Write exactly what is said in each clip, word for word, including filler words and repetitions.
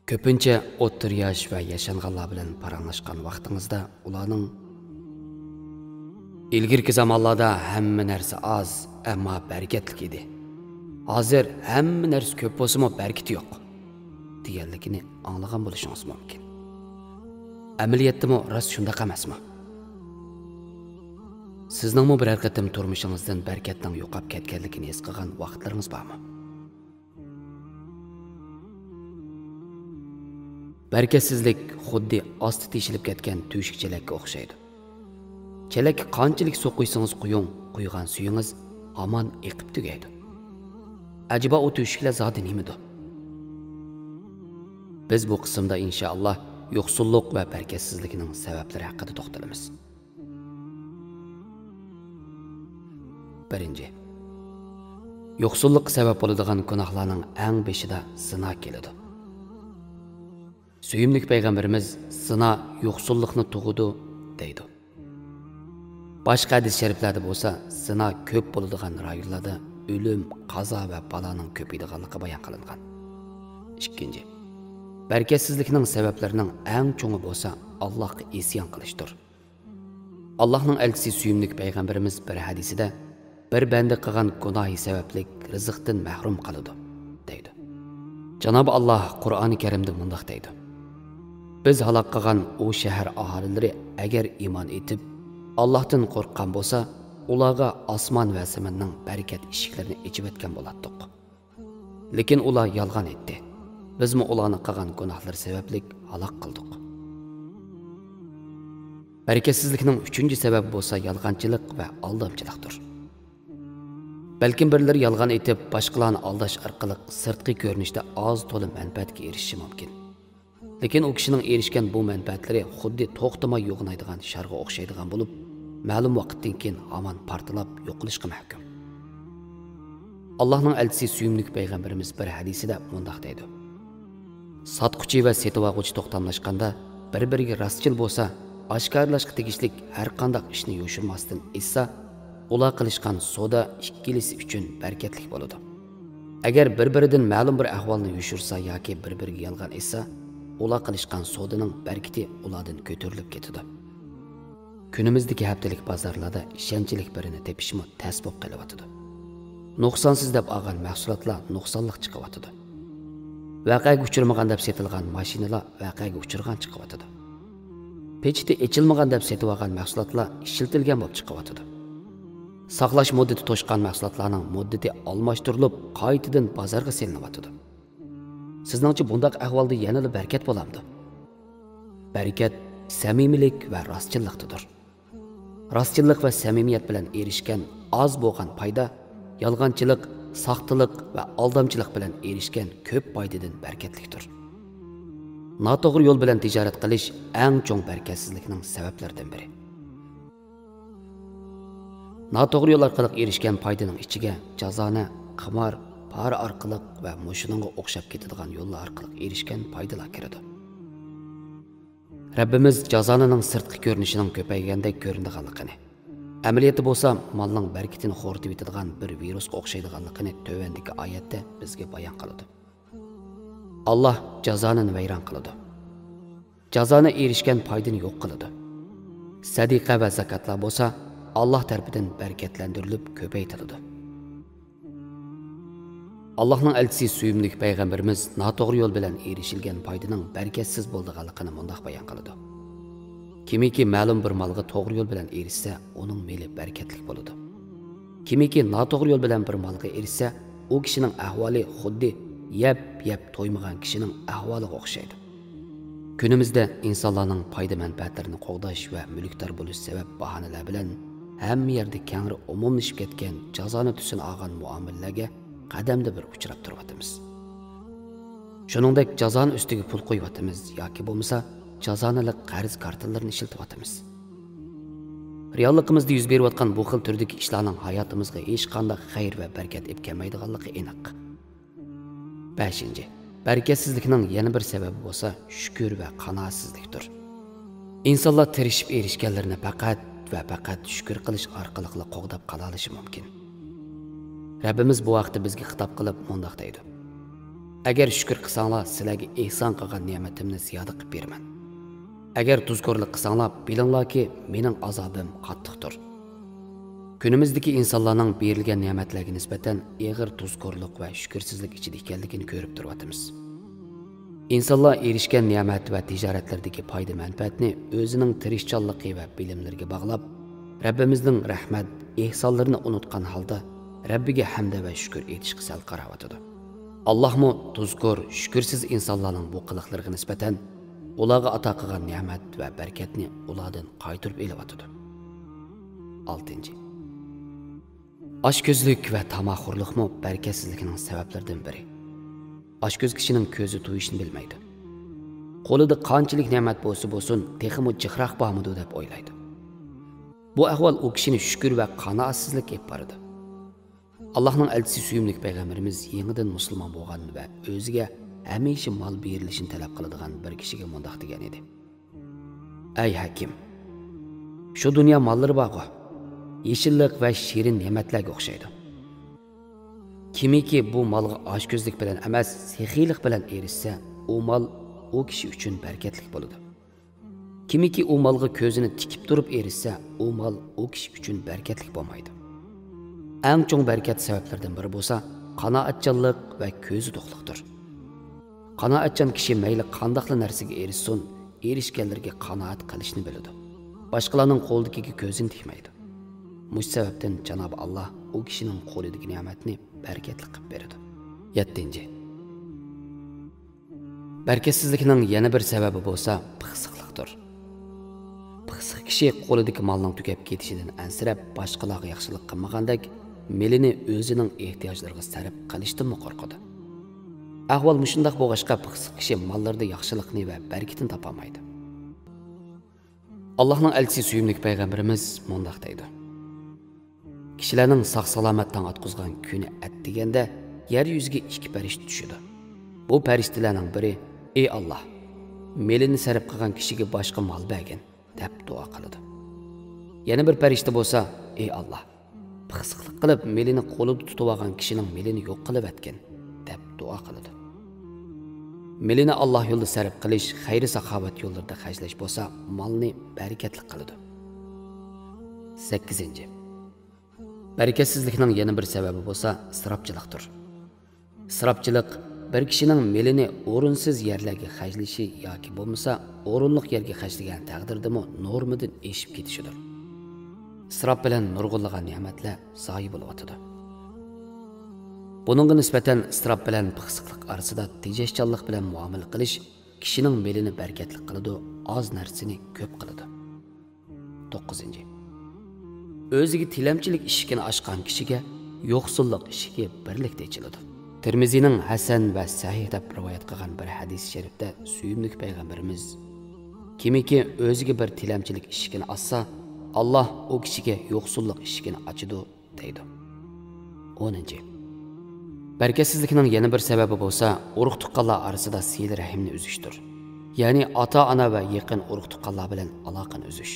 كۆپىنچە ئوتتۇرا ياش ۋە ياشانغانلار بىلەن پاراڭلاشقان ۋاقتىڭىزدا ئۇلارنىڭ «ئىلگىرىكى زامانلاردا ھەممە نەرسە ئاز، ئەمما بەرىكەتلىك ئىدى. ھازىر ھەممە نەرسە كۆپ بولسىمۇ بەرىكىتى يوق» دېگەنلىكىنى ئاڭلىغان بولۇشىڭىز مۇمكىن. ئەمەلىيەتتىمۇ راست شۇنداق ئەمەسمۇ؟ سىزنىڭمۇ بىرەر قېتىم تۇرمۇشىڭىزدىن بەرىكەتنىڭ يوقاپ كەتكەنلىكىنى ھېس قىلغان ۋاقىتلىرىڭىز بارمۇ؟ بەرىكەتسىزلىك خۇددى ئاستا تېشىلىپ كەتكەن تۆشۈك چېلەككە ئوخشايدۇ. چېلەككە قانچىلىك سۇ قۇيسىڭىز قۇيۇڭ، قۇيغان سۈيىڭىز ھامان ئېقىپ تۈگەيدۇ. ئەجەبا ئۇ تۆشۈكلەر زادى نېمىدۇ؟ بىز بۇ قىسىمدا ئىنشائاللا يوقسۇللۇق ۋە بەرىكەتسىزلىكنىڭ سەۋەبلىرى ھەققىدە توختىلىمىز. بىرىنچى، يوقسۇللۇققا سەۋەب بولىدىغان گۇناھلارنىڭ ئەڭ بېشىدا زىنا كېلىدۇ. سۆيۈملۈك پەيغەمبىرىمىز «زىنا يوقسۇللۇقنى تۇغىدۇ» دەيدۇ. باشقا ھەدىس شەرىپلەردە بولسا زىنا كۆپ بولىدىغان رايونلاردا ئۆلۈم، قازا ۋە بالانىڭ كۆپىيىدىغانلىقى بايان قىلىنغان. ئىككىنچى، بەرىكەتسىزلىكنىڭ سەۋەبلىرىنىڭ ئەڭ چوڭى بولسا ئاللاھقا ئىسيان قىلىشتۇر. ئاللاھنىڭ ئەلچىسى سۆيۈملۈك پەيغەمبىرىمىز بىر ھەدىسىدە، «بىر بەندە قىلغان گۇناھى سەۋەبلىك رىزىقتىن مەھرۇم قالىدۇ» دەيدۇ. جانابى ئاللاھ قۇرئانى كەرىمدە مۇنداق دەيدۇ: «بىز ھالاك قىلغان ئۇ شەھەر ئاھالىلىرى ئەگەر ئىمان ئېيتىپ، ئاللاھتىن قورققان بولسا، ئۇلارغا ئاسمان ۋە زېمىننىڭ بەرىكەت ئىشىكلىرىنى ئېچىۋەتكەن بولاتتۇق. لېكىن ئۇلار يالغان ئېيتتى. بىزمۇ ئۇلارنىڭ قىلغان گۇناھلىرى سەۋەبلىك ھالاك قىلدۇق.» بەرىكەتسىزلىكنىڭ ئۈچىنچى سەۋەبى بولسا يالغانچىلىق ۋە ئالدامچىلىقتۇر. بەلكىم بىرلىرى يالغان ئېيتىپ، باشقىلارنى ئالداش ئارقىلىق سىرتقى كۆرۈنۈشتە ئاز تولا مەنپەئەتكە ئېرىشىشى مۇمكىن. لېكىن ئۇ كىشىنىڭ ئېرىشكەن بۇ مەنپەئەتلىرى خۇددى توختىماي يوغىنايدىغان شارغا ئوخشايدىغان بولۇپ، مەلۇم ۋاقىتتىن كېيىن ھامان پارتلاپ يوقىلىشقا مەھكۇم. ئاللاھنىڭ ئەلچىسى سۆيۈملۈك پەيغەمبىرىمىز بىر ھەدىسىدە مۇنداق دەيدۇ: «ساتقۇچى ۋە سېتىۋالغۇچى توختاملاشقاندا، بىر-بىرىگە راستچىل بولسا، ئاشكارىلاشقا تېگىشلىك ھەر قانداق ئىشنى يوشۇرماستىن ئېيتسا، ئۇلار قىلىشقان سودا ئىككىلىسى ئۈچۈن بەرىكەتلىك بولىدۇ. ئەگەر بىر-بىرىدىن مەلۇم بىر ئەھۋالنى يوشۇرسا ياكى بىر-بىرىگە يالغان ئېيتسا، ئۇلار قىلىشقان سودىنىڭ بەرىكىتى ئۇلاردىن كۆتۈرۈلۈپ كېتىدۇ.» كۈنىمىزدىكى ھەپتىلىك بازارلاردا ئىشەنچلىك بىرىنى تېپىشمۇ تەس بولۇپ قېلىۋاتىدۇ. نۇقسانسىز دەپ ئالغان مەھسۇلاتلار نۇقسانلىق چىقىۋاتىدۇ. ۋەقەگە ئۇچرىمىغان دەپ سېتىلغان ماشىنىلار ۋەقەگە ئۇچرىغان چىقىۋاتىدۇ. پېچىتى ئېچىلمىغان دەپ سېتىۋالغان مەھسۇلاتلار ئىشلىتىلگەن بولۇپ چىقىۋاتىدۇ. ساقلاش مۇددىتى توشقان مەھسۇلاتلارنىڭ مۇددىتى ئالماشتۇرۇلۇپ، قايتىدىن بازارغا سېلىنىۋاتىدۇ. سىزنىڭچە بۇنداق ئەھۋالدا يەنىلا بەرىكەت بولامدۇ؟ بەرىكەت سەمىمىيلىك ۋە راستچىللىقتىدۇر. راستچىللىق ۋە سەمىمىيەت بىلەن ئېرىشكەن ئاز بولغان پايدا، يالغانچىلىق، ساختىلىق ۋە ئالدامچىلىق بىلەن ئېرىشكەن كۆپ پايدىدىن بەرىكەتلىكتۇر. ناتوغرا يول بىلەن تىجارەت قىلىش ئەڭ چوڭ بەرىكەتسىزلىكنىڭ سەۋەبلىرىدىن بىرى. ناتوغرا يول ئارقىلىق ئېرىشكەن پايدىنىڭ ئىچىگە جازانە، قىمار، پارا ئارقىلىق ۋە مۇشۇنىڭغا ئوخشاپ كېتىدىغان يوللار ئارقىلىق ئېرىشكەن پايدىلار كىرىدۇ. رەببىمىز جازانىنىڭ سىرتقى كۆرۈنۈشىنىڭ كۆپەيگەندەك كۆرۈنىدىغانلىقىنى، ئەمەلىيەتتە بولسا مالنىڭ بەرىكىتىنى خورىتىۋېتىدىغان بىر ۋىرۇسقا ئوخشايدىغانلىقىنى تۆۋەندىكى ئايەتتە بىزگە بايان قىلىدۇ. ئاللاھ جازانىنى ۋەيران قىلىدۇ. جازانە ئېرىشكەن پايدىنى يوق قىلىدۇ. سەدىقە ۋە زاكاتلار بولسا ئاللاھ تەرىپىدىن بەرىكەتلەندۈرۈلۈپ كۆپەيتىلىدۇ. ئاللاھنىڭ ئەلچىسى سۆيۈملۈك پەيغەمبىرىمىز ناتوغرا يول بىلەن ئېرىشىلگەن پايدىنىڭ بەرىكەتسىز بولىدىغانلىقىنى مۇنداق بايان قىلىدۇ: كىمكى مەلۇم بىر مالغا توغرا يول بىلەن ئېرىشسە، ئۇنىڭ مېلى بەرىكەتلىك بولىدۇ. كىمكى ناتوغرا يول بىلەن بىر مالغا ئېرىشسە، ئۇ كىشىنىڭ ئەھۋالى خۇددى يەپ-يەپ تويمىغان كىشىنىڭ ئەھۋالىغا ئوخشايدۇ. كۈنىمىزدە ئىنسانلارنىڭ پايدا-مەنپەئەتلىرىنى قوغداش ۋە مۈلۈكدار بولۇش سەۋەب باھانىلەر بىلەن ھەممە يەردە كەڭرى ئومۇملىشىپ كەتكەن جازانە تۈسىنى ئالغان مۇئامىلىلەرگە قەدەمدە بىر ئۇچراپ تۇرۇۋاتىمىز. شۇنىڭدەك جازانە ئۈستىگە پۇل قويۇۋاتىمىز ياكى بولمىسا جازانىلىق قەرز كارتىلىرىنى ئىشلىتىۋاتىمىز. رېئاللىقىمىزدا يۈز بېرىۋاتقان بۇ خىل تۈردىكى ئىشلارنىڭ ھاياتىمىزغا ھېچقانداق خەير ۋە بەرىكەت ئېلىپ كەلمەيدىغانلىقى ئېنىق. بەشىنچى، بەرىكەتسىزلىكنىڭ يەنە بىر سەۋەبى بولسا شۈكۈر ۋە قانائەتسىزلىكتۇر. ئىنسانلار تىرىشىپ ئېرىشكەنلىرىنى پەقەت ۋە پەقەت شۈكۈر قىلىش ئارقىلىقلا قوغداپ قالالىشى مۇمكىن. رەببىمىز بۇ ھەقتە بىزگە خىتاب قىلىپ مۇنداق دەيدۇ: ئەگەر شۈكۈر قىلساڭلار، سىلەرگە ئېھسان قىلغان نېمىتىمنى زىيادە قىلىپ بېرىمەن. ئەگەر تۇزكورلۇق قىلساڭلار، بىلىڭلاركى، مېنىڭ ئازابىم قاتتىقتۇر. كۈنىمىزدىكى ئىنسانلارنىڭ بېرىلگەن نېمەتلەرگە نىسبەتەن ئېغىر تۇزكورلۇق ۋە شۈكۈرسىزلىك ئىچىدە ئىكەنلىكىنى كۆرۈپ تۇرۇۋاتىمىز. ئىنسانلار ئېرىشكەن نېمەت ۋە تىجارەتلىرىدىكى پايدا-مەنپەئەتنى ئۆزىنىڭ تىرىشچانلىقى ۋە بىلىملىرىگە باغلاپ، رەببىمىزنىڭ رەھمەت، ئېھسانلىرىنى ئۇنۇتقان ھالدا رەببىگە ھەمدە ۋە شۈكۈر ئېيتىشقا سەل قاراۋاتىدۇ. ئاللاھمۇ تۇزكور، شۈكۈرسىز ئىنسانلارنىڭ بۇ قىلىقلىرىغا نىسبەتەن ئۇلارغا ئاتا قىلغان نېمەت ۋە بەرىكەتنى ئۇلاردىن قايتۇرۇپ ئېلىۋاتىدۇ. ئالتىنچى. ئاچكۆزلۈك ۋە تاماخورلۇقمۇ بەرىكەتسىزلىكنىڭ سەۋەبلىرىدىن بىرى. ئاچكۆز كىشىنىڭ كۆزى تويۇشنى بىلمەيدۇ. قولىدا قانچىلىك نېمەت بولسا بولسۇن، تېخىمۇ جىقراق بارمىدۇ دەپ ئويلايدۇ. بۇ ئەھۋال ئۇ كىشىنى شۈكۈر ۋە قانائەتسىزلىككە ئېلىپ بارىدۇ. ئاللاھنىڭ ئەلچىسى سۆيۈملۈك پەيغەمبىرىمىز يېڭىدىن مۇسۇلمان بولغان ۋە ئۆزىگە ھەمىشە مال بېرىلىشىنى تەلەپ قىلىدىغان بىر كىشىگە مۇنداق دېگەن ئىدى: ئەي ھەكىم، شۇ دۇنيا ماللىرى بارغۇ، يېشىللىق ۋە شېرىن نېمەتلەرگە ئوخشايدۇ. كىمكى بۇ مالغا ئاچكۆزلۈك بىلەن ئەمەس، سېخىيلىق بىلەن ئېرىشسە، ئۇ مال ئۇ كىشى ئۈچۈن بەرىكەتلىك بولىدۇ. كىمكى ئۇ مالغا كۆزىنى تىكىپ تۇرۇپ ئېرىشسە، ئۇ مال ئۇ كىشى ئۈچۈن بەرىكەتلىك بولمايدۇ. ئەڭ چوڭ بەرىكەت سەۋەبلىرىدىن بىرى بولسا قانائەتچانلىق ۋە كۆزى توقلۇقتۇر. قانائەتچان كىشى مەيلى قانداقلا نەرسىگە ئېرىشسۇن، ئېرىشكەنلىرىگە قانائەت قىلىشنى بىلىدۇ. باشقىلارنىڭ قولىدىكىگە كۆزىنى تىكمەيدۇ. مۇشۇ سەۋەبتىن جانابى ئاللا ئۇ كىشىنىڭ قولىدىكى نېمەتنى بەرىكەتلىك قىلىپ بېرىدۇ. يەتتىنچى. بەرىكەتسىزلىكنىڭ يەنە بىر سەۋەبى بولسا پىخسىقلىقتۇر. پىخسىق كىشى قولىدىكى مالنىڭ تۈگەپ كېتىشىدىن ئەنسىرەپ، باشقىلارغا ياخشىلىق قىلمىغاندەك، مېلىنى ئۆزىنىڭ ئېھتىياجلىرىغا سەرپ قىلىشتىنمۇ قورقىدۇ. ئەھۋال مۇشۇنداق بولغاچقا، پىخسىق كىشى ماللىرىدا ياخشىلىقنى ۋە بەرىكىتىنى تاپالمايدۇ. ئاللاھنىڭ ئەلچىسى سۆيۈملۈك پەيغەمبىرىمىز مۇنداق دەيدۇ: كىشىلەرنىڭ ساق-سالامەت تاڭ ئاتقۇزغان كۈنى ئەتىگەندە يەر يۈزىگە ئىككى پەرىشتە چۈشىدۇ. بۇ پەرىشتىلەرنىڭ بىرى: «ئەي ئاللاھ، مېلىنى سەرپ قىلغان كىشىگە باشقا مال بەرگىن» دەپ دۇئا قىلىدۇ. يەنە بىر پەرىشتە بولسا: «ئەي ئاللاھ، پىخسىقلىق قىلىپ، مېلىنى قولىدا تۇتۇۋالغان كىشىنىڭ مېلىنى يوق قىلىۋەتكىن» دەپ دۇئا قىلىدۇ. مېلىنى ئاللاھ يولىدا سەرپ قىلىش، خەير-ساخاۋەت يوللىرىدا خەجلەش بولسا مالنى بەرىكەتلىك قىلىدۇ. سەككىزىنچى. بەرىكەتسىزلىكنىڭ يەنە بىر سەۋەبى بولسا ئىسراپچىلىقتۇر. ئىسراپچىلىق بىر كىشىنىڭ مېلىنى ئورۇنسىز يەرلەرگە خەجلىشى ياكى بولمىسا ئورۇنلۇق يەرگە خەجلىگەن تەقدىردىمۇ نورمىدىن ئېشىپ كېتىشىدۇر. ئىسراپ بىلەن نۇرغۇنلىغان نېمەتلەر زايە بولۇۋاتىدۇ. بۇنىڭغا نىسبەتەن ئىسراپ بىلەن پىخسىقلىق ئارىسىدا تېجەشچانلىق بىلەن مۇئامىلە قىلىش كىشىنىڭ مېلىنى بەرىكەتلىك قىلىدۇ، ئاز نەرسىنى كۆپ قىلىدۇ. توققۇزىنچى. ئۆزىگە تىلەمچىلىك ئىشىكىنى ئاچقان كىشىگە يوقسۇللۇق ئىشىكى بىرلىكتە ئېچىلىدۇ. تىرمىزىنىڭ ھەسەن ۋە سەھىھ دەپ رىۋايەت قىلغان بىر ھەدىسى شەرىپتە سۆيۈملۈك پەيغەمبىرىمىز: «كىمكى ئۆزىگە بىر تىلەمچىلىك ئىشىكىنى ئاچسا، ئاللاھ ئۇ كىشىگە يوقسۇللۇق ئىشىكىنى ئاچىدۇ» دەيدۇ. ئونىنچى. بەرىكەتسىزلىكنىڭ يەنە بىر سەۋەبى بولسا ئۇرۇق-تۇغقانلار ئارىسىدا سىلە رەھىمنى ئۈزۈشتۇر. يەنى ئاتا-ئانا ۋە يېقىن ئۇرۇق-تۇغقانلار بىلەن ئالاقىنى ئۈزۈش.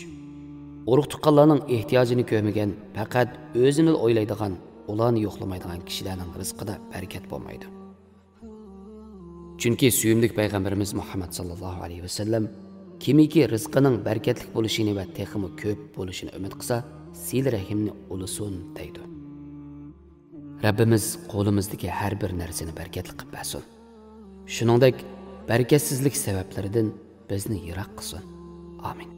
ئۇرۇق-تۇغقانلارنىڭ ئېھتىياجىنى كۆرمىگەن، پەقەت ئۆزىنىلا ئويلايدىغان، ئۇلارنى يوقلىمايدىغان كىشىلەرنىڭ رىزقىدا بەرىكەت بولمايدۇ. چۈنكى سۆيۈملۈك پەيغەمبىرىمىز مۇھەممەد ساللاللاھۇ ئەلەيھى ۋەسەللەم: «كىمكى رىزقىنىڭ بەرىكەتلىك بولۇشىنى ۋە تېخىمۇ كۆپ بولۇشىنى ئۈمىد قىلسا، سىلە رەھىمنى ئۇلىسۇن» دەيدۇ. رەببىمىز قولىمىزدىكى ھەر بىر نەرسىنى بەرىكەتلىك قىلىپ بەرسۇن. شۇنىڭدەك بەرىكەتسىزلىك سەۋەبلىرىدىن بىزنى يىراق قىلسۇن. ئامىن.